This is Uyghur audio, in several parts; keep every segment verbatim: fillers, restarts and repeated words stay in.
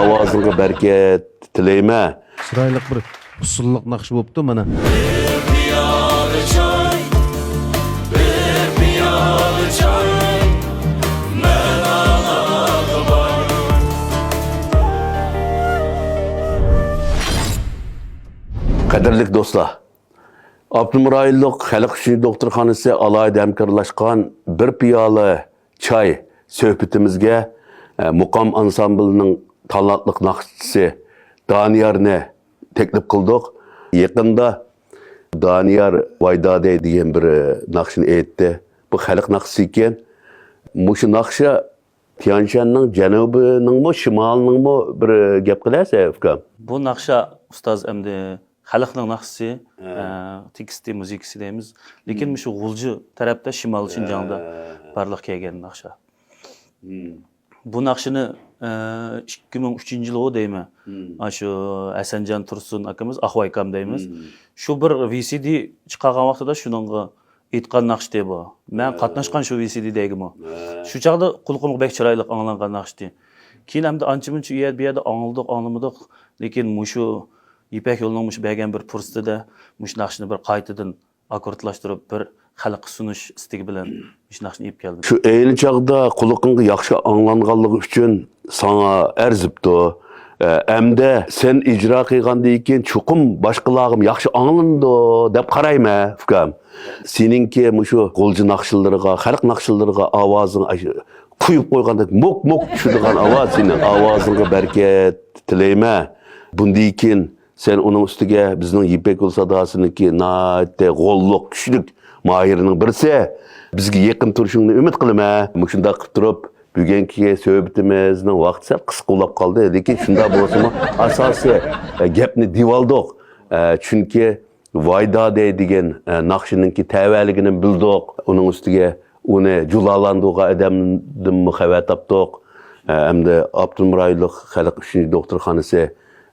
ئاۋازىڭغا بەرىكەت تىلەيمەن. چىرايلىق بىر ئۇسسۇللۇق ناخشا بوپتۇ مانا. بىر پىيالە چاي، بىر پىيالە چاي مەن ئاڭلاغۇ بار. قەدىرلىك دوستلار، ئاپتونوم رايونلۇق خەلق ئۈچۈن دوختۇرخانىسى ئالاھىدە ھەمكارلاشقان بىر پىيالە چاي سۆھبىتىمىزگە، ئە، مۇقام ئانسامبىلىنىڭ تالانتلىق ناخشىچىسى دانىيارنى تەكلىپ قىلدۇق. يېقىندا دانىيار ۋايدادەي دېگەن بىر، ئە، ناخشىنى ئېيتتى. بۇ خەلق ناخشىسى ئىكەن. مۇشۇ ناخشا تيەنشەننىڭ جەنۇبىنىڭمۇ، شىمالىنىڭمۇ بىر، ئە، گەپ قىلەسە، ئۇكام. بۇ ناخشا ئۇستاز ئەمدى خەلقنىڭ ناخشىسى، ئە، تېكىستى، مۇزىكىسى دەيمىز. لېكىن مۇشۇ غۇلجا تەرەپتە شىمال شىنجاڭدا بارلىققا كەلگەن ناخشا. بۇ ناخشىنى، ئە، ئىككى مىڭ ئۈچىنچى يىلى دەيمەن. ئاشۇ ھەسەنجان تۇرسۇن ئاكىمىز، ئاھۋايكام دەيمىز. شۇ بىر ۋى سى دى چىقارغان ۋاقتىدا شۇنىڭغا ئېيتقان ناخشا دەيدۇ. مەن قاتناشقان شۇ ۋى سى دى دەيگىمۇ. شۇ چاغدا قۇلىقىمغا بەك چىرايلىق ئاڭلانغان ناخشا ئىدى. كېيىن ئەمدى ئانچە مۇنچە ئۇ يەردە، بۇ يەردە ئاڭلىدۇق، ئاڭلىمىدۇق. لېكىن مۇشۇ يىپەك يولىنىڭ مۇشۇ بەرگەن بىر پۇرسىتىدە مۇشۇ ناخشىنى بىر قايتىدىن ئاككوردلاشتۇرۇپ، بىر خەلققە سۇنۇش ئىستىكى بىلەن مۇشۇ ناخشىنى ئېلىپ كەلدىم. شۇ ئەينى چاغدا قۇلىقىڭغا ياخشى ئاڭلانغانلىقى ئۈچۈن ساڭا ئەرزىپتۇ. ئە، ئەمدى سەن ئىجرا قىلغاندىن كېيىن چوقۇم باشقىلارغىمۇ ياخشى ئاڭلىنىدۇ دەپ قارايمەن، ئۇكام. سېنىڭكى مۇشۇ غۇلجا ناخشىلىرىغا، خەلق ناخشىلىرىغا ئاۋازىڭ ئاشۇ قۇيۇپ قويغاندەك موك موك چۈشىدىغان ئاۋاز سېنىڭ. ئاۋازىڭغا بەرىكەت تىلەيمەن. بۇندىن كېيىن سەن ئۇنىڭ ئۈستىگە بىزنىڭ يىپەك يولى ساداسىنىڭكى ناھايىتى غوللۇق، كۈچلۈك ماھىرىنىڭ بىرسى. بىزگە يېقىن تۇرۇشۇڭنى ئۈمىد قىلىمەن. مۇشۇنداق قىلىپ تۇرۇپ، بۈگۈنكى سۆھبىتىمىزنىڭ ۋاقتى سەل قىسقا بولاپ قالدى. لېكىن شۇنداق بولسىمۇ، ئاساسىي، ئە، گەپنى دېۋالدۇق. ئە، چۈنكى ۋايدادەي دېگەن، ئە، ناخشىنىڭكى تەۋەلىكىنى بىلدۇق. ئۇنىڭ ئۈستىگە ئۇنى جۇلالاندۇرغان ئادەمدىنمۇ خەۋەر تاپتۇق. ئە، ئەمدى ئاپتونوم رايونلۇق خەلق ئۈچۈن دوختۇرخانىسى،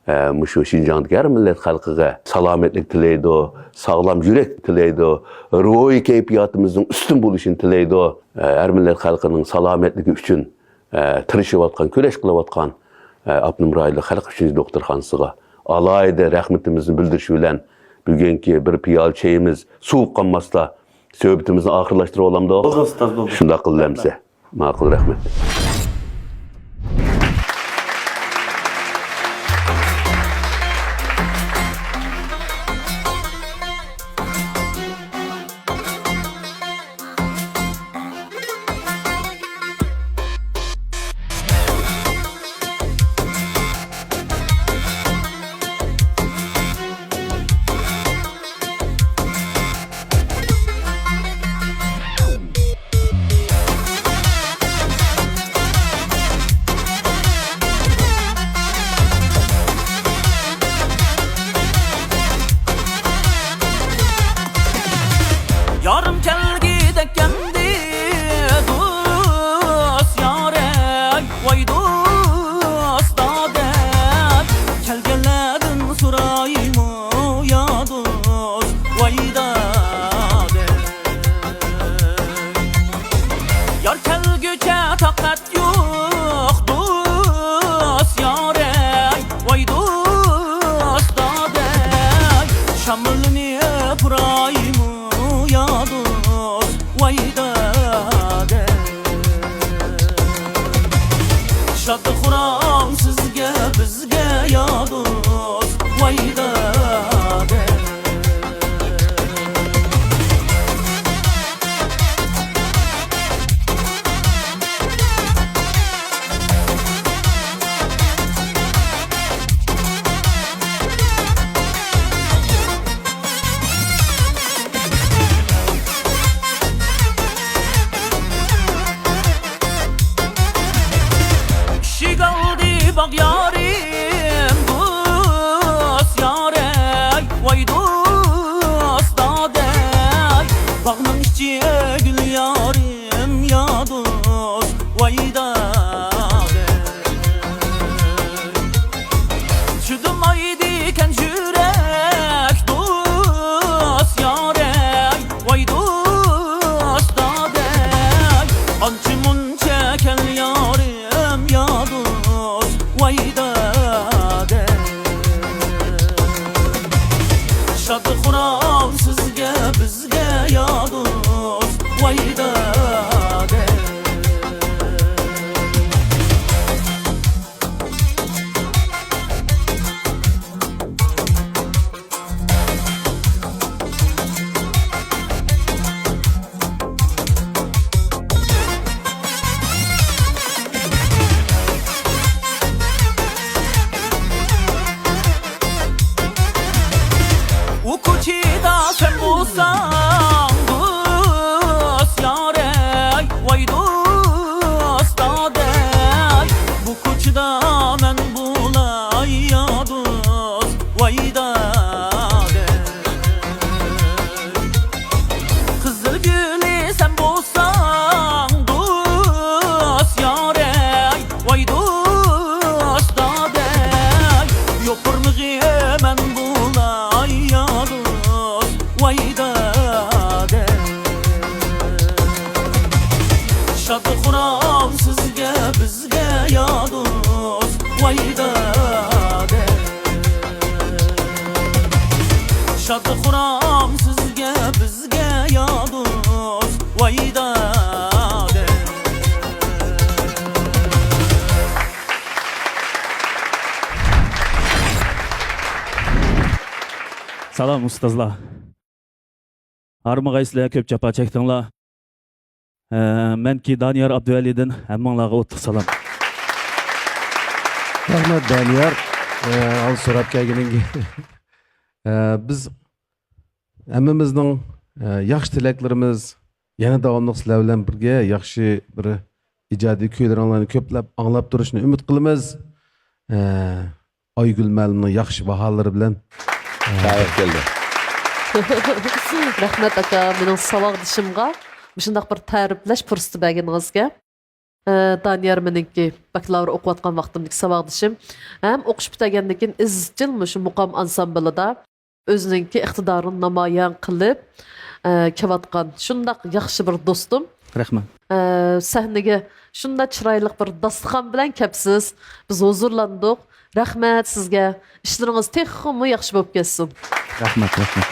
ئە، مۇشۇ شىنجاڭدىكى ھەر مىللەت خەلقىگە سالامەتلىك تىلەيدۇ، ساغلام يۈرەك تىلەيدۇ، روھىي كەيپىياتىمىزنىڭ ئۈستۈن بولۇشىنى تىلەيدۇ. ئە، ھەر مىللەت خەلقىنىڭ سالامەتلىكى ئۈچۈن، ئە، تىرىشىۋاتقان، كۈرەش قىلىۋاتقان، ئە، ئاپتونوم رايونلۇق خەلق ئۈچۈن دوختۇرخانىسىغا ئالاھىدە رەھمىتىمىزنى بىلدۈرۈش بىلەن، بۈگۈنكى بىر پىيالە چېيىمىز سوۋۇپ قالماستا، سۆھبىتىمىزنى ئاخىرلاشتۇرۇۋالامدۇق؟ بولدى ئۇستاز، بولدى. شۇنداق قىلىمىز ئەمىسە. ماقۇل، رەھمەت. ۋاي دادە. شاد خۇرام سىزگە، بىزگە يا دوست، ۋاي دادە. سالام ئۇستازلار. ھارمىغايسىلەر، كۆپ جاپا چەكتىڭلار. ئە، مەنكى دانىيار ئابدۇۋەلىدىن ھەممىڭلارغا ئوتلۇق سالام. رەھمەت دانىيار، ئە، ھال سوراپ كەلگىنىڭگە. ئە، بىز ھەممىمىزنىڭ، ئە، ياخشى تىلەكلىرىمىز يەنە داۋاملىق سىلەر بىلەن بىرگە ياخشى بىر ئىجادىي كۈيلىرىڭلارنى كۆپلەپ ئاڭلاپ تۇرۇشنى ئۈمىد قىلىمىز. ئە، ئايگۈل مەلىمنىڭ ياخشى باھالىرى بىلەن. شايىغا كەلدى. رەھمەت ئاكا، مېنىڭ ساۋاقدىشىمغا مۇشۇنداق بىر تەرىپلەش پۇرسىتى بەرگىنىڭىزگە. ئە، دانىيار مېنىڭكى باكلاۋر ئوقۇۋاتقان ۋاقتىمدىكى ساۋاقدىشىم. ھەم ئوقۇش پۈتتۈرگەندىن كېيىن ئىزچىل مۇشۇ مۇقام ئانسامبىلىدا ئۆزىنىڭكى ئىقتىدارىنى نامايان قىلىپ، ئە، كېلىۋاتقان شۇنداق ياخشى بىر دوستۇم. رەھمەت. ئە، سەھنىگە شۇنداق چىرايلىق بىر داستىخان بىلەن كەپسىز. بىز ھۇزۇرلاندۇق. رەھمەت سىزگە. ئىشلىرىڭىز تېخىمۇ ياخشى بولۇپ كەتسۇن. رەھمەت، رەھمەت.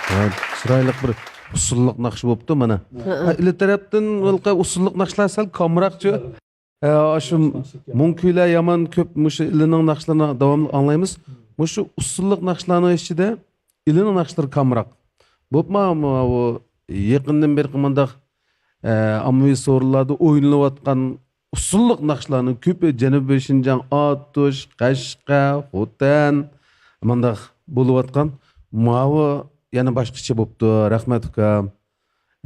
ھە، چىرايلىق بىر ئۇسسۇللۇق ناخشا بوپتۇ مانا. ھە، ھە. ھە، ئىلى تەرەپتىن ھېلىقى ئۇسسۇللۇق ناخشىلار سەل كامراقچۇ. ھە، ئاشۇ مۇڭ كۈيلەر يامان كۆپ، مۇشۇ ئىلىنىڭ ناخشىلىرىنى داۋاملىق ئاڭلايمىز. مۇشۇ ئۇسسۇللۇق ناخشىلارنىڭ ئىچىدە ئىلىنىڭ ناخشىلىرى كامراق. بولۇپمۇ، ماۋۇ يېقىندىن بېرى مۇنداق، ئە، ئاممىۋى سورۇنلاردا ئوينىلىۋاتقان ئۇسسۇللۇق ناخشىلارنىڭ كۆپى جەنۇبىي شىنجاڭ، ئاتۇش، قەشقەر، خوتەن، مۇنداق بولۇۋاتقان. ماۋۇ يەنە باشقىچە بوپتۇ. رەھمەت، ئۇكام.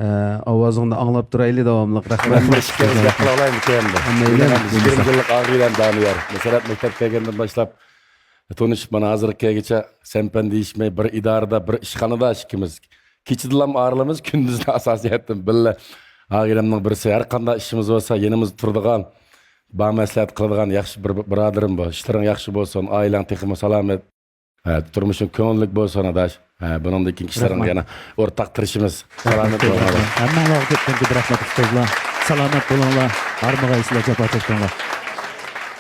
ئە، ئاۋازىڭنى ئاڭلاپ تۇرايلى داۋاملىق. رەھمەت. رەھمەت، ئىككىڭىزگە قىلالايمىكەن ئەمدى. ھەممەيلەن. يىگىرمە يىللىق ئاغىنەم دانىيار. مەسىلەن، مەكتەپكە كەلگەندىن باشلاپ تونۇشۇپ، مانا ھازىرغا كەلگۈچە سەنپەن دېيىشمەي، بىر ئىدارىدە، بىر ئىشخانىدا ئىككىمىز. كېچىدىلام ئايرىلىمىز، كۈندۈزدە ئاساسىيەتتىن بىللە. ئاغىنەمنىڭ بىرسى، ھەر قانداق ئىشىمىز بولسا، يېنىمىزدا تۇرىدىغان، بار مەسلىھەت قىلىدىغان ياخشى بىر بۇرادىرىم بۇ. ئىشلىرىڭ ياخشى بولسۇن، ئائىلەڭ تېخىمۇ سالامەت. ھە، تۇرمۇشۇڭ كۆڭۈللۈك بولسۇن، ئاداش. ھە، بۇنىڭدىن كېيىنكى ئىشلىرىڭغا رەھمەت. يەنە ئورتاق تىرىشىمىز. سالامەت بولۇڭلار. ھەممىڭلارغا كۆپتىن كۆپ رەھمەت، ئۇستازلار. سالامەت بولۇڭلار. ھارمىغايسىلەر، جاپا چەكتىڭلار.